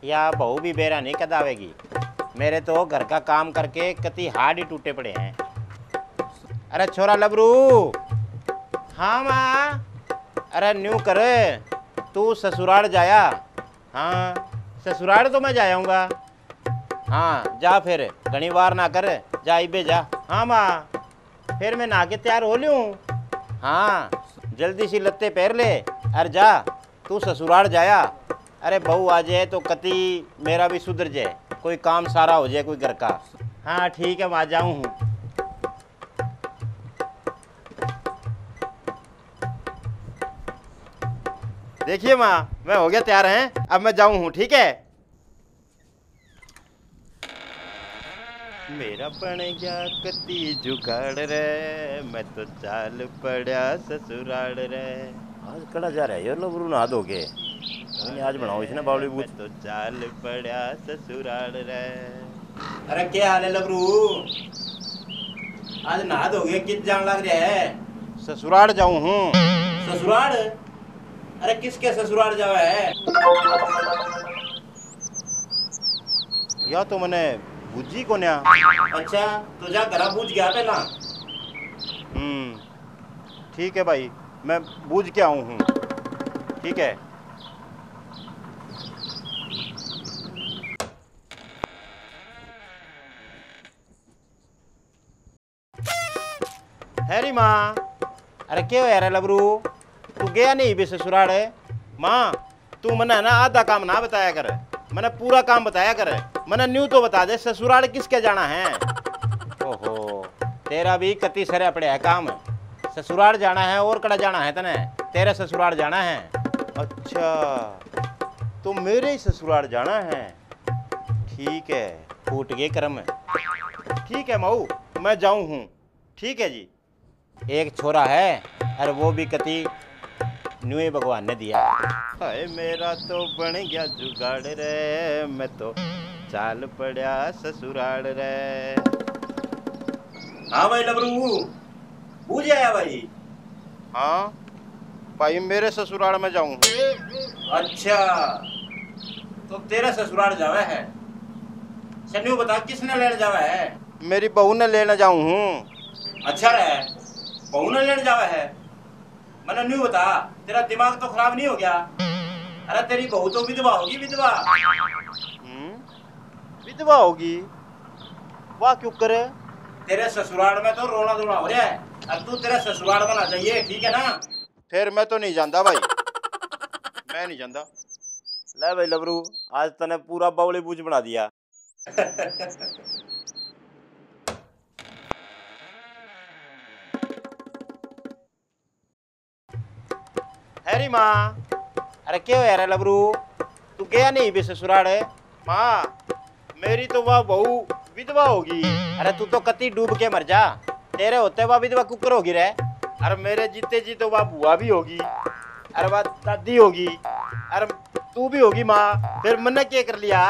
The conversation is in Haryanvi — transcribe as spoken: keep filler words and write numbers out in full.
या बहू भी बेरा नहीं कद आवेगी। मेरे तो घर का काम करके कति हाड़ ही टूटे पड़े हैं। अरे छोरा लबरू। हाँ माँ। अरे न्यू कर, तू ससुराल जाया? हाँ, ससुराल तो मैं जायाऊँगा। हाँ जा फिर, घणी वार ना कर, जा इबे जा। हाँ माँ, फिर मैं नहा के तैयार हो लूँ। हाँ, जल्दी सी लत्ते पहर ले और जा, तू ससुराल जाया। अरे बहू आ जाए तो कति मेरा भी सुधर जाए, कोई काम सारा हो जाए कोई घर का। हाँ ठीक है, मैं आ जाऊँ हूँ। देखिए माँ, मैं हो गया तैयार हैं, अब मैं जाऊँ हूँ, ठीक है? मेरा बन गया कती जुगाड़ रे, मैं तो चाल पड़ा ससुराल रे। आज कड़ा जा रहा है यो लबरू नहा धो के। आज बनाओ इसने बावली बूथ। मैं तो चाल पड़ा ससुराल रे। अरे क्या हाल है लबरू? आज नहा धो के कित जान लग रहा है? ससुराल जाऊं हूँ। ससुराल? अरे किसके ससुराल जावा है? या तो मैंने बूझी कोन्या। अच्छा, तो जा घरा बूझ गया पहला। हम्म, ठीक है भाई, मैं बूझ के आऊँ हूँ। ठीक है। हैरी माँ, अरे के हो यार लबरू, तू गया नहीं बे ससुराल? माँ, तू मने ना आधा काम ना बताया कर, मने पूरा काम बताया कर। मने न्यू तो बता दे, ससुराल किसके जाना है? ओहो, तेरा भी कति सरे पड़े है काम। ससुराल जाना है और कड़ा जाना है तने? तेरे ससुराल जाना है। अच्छा, तो मेरे ही ससुराल जाना है। ठीक है, फूट गए कर्म। ठीक है माऊ, मैं जाऊं हूँ। ठीक है जी। एक छोरा है, और वो भी कति न्यूए भगवान ने दिया। हाय, मेरा तो बन गया जुगाड़ रे, मैं तो चाल पड़ा ससुराल रे। हाँ भाई लबरू, बूझ आया भाई? हाँ भाई, मेरे ससुराल में जाऊँ। अच्छा, तो तेरा ससुराल जावे है? अच्छा न्यू बता, किसने लेने जावे है? मेरी बहू ने लेने जाऊँ हूँ। अच्छा रे, बहू ने लेने जावे है? मने न्यू बता, तेरा दिमाग तो खराब नहीं हो गया? अरे तेरी बहू तो विधवा होगी, विधवा। हम्म, विधवा होगी? वाह क्यों करे? तेरे ससुराल में तो रोना धोना हो रहा है, अब तू तेरे ससुराल में ना जाइए, ठीक है ना? फिर मैं तो नहीं जानता भाई, मैं नहीं जानता। ले भाई लबरू, आज तने पूरा बावली बूझ बना दिया। हैरी माँ, अरे के हो यार लबरू, तू गया नहीं बे ससुराल? माँ, मेरी तो वह बहू विधवा होगी। अरे तू तो कती डूब के मर जा, तेरे होते वह विधवा कुकर होगी रे। अरे मेरे जीते जी तो वह बुआ भी होगी, अरे वह दादी होगी, अरे तू भी होगी माँ, फिर मन्ने के कर लिया?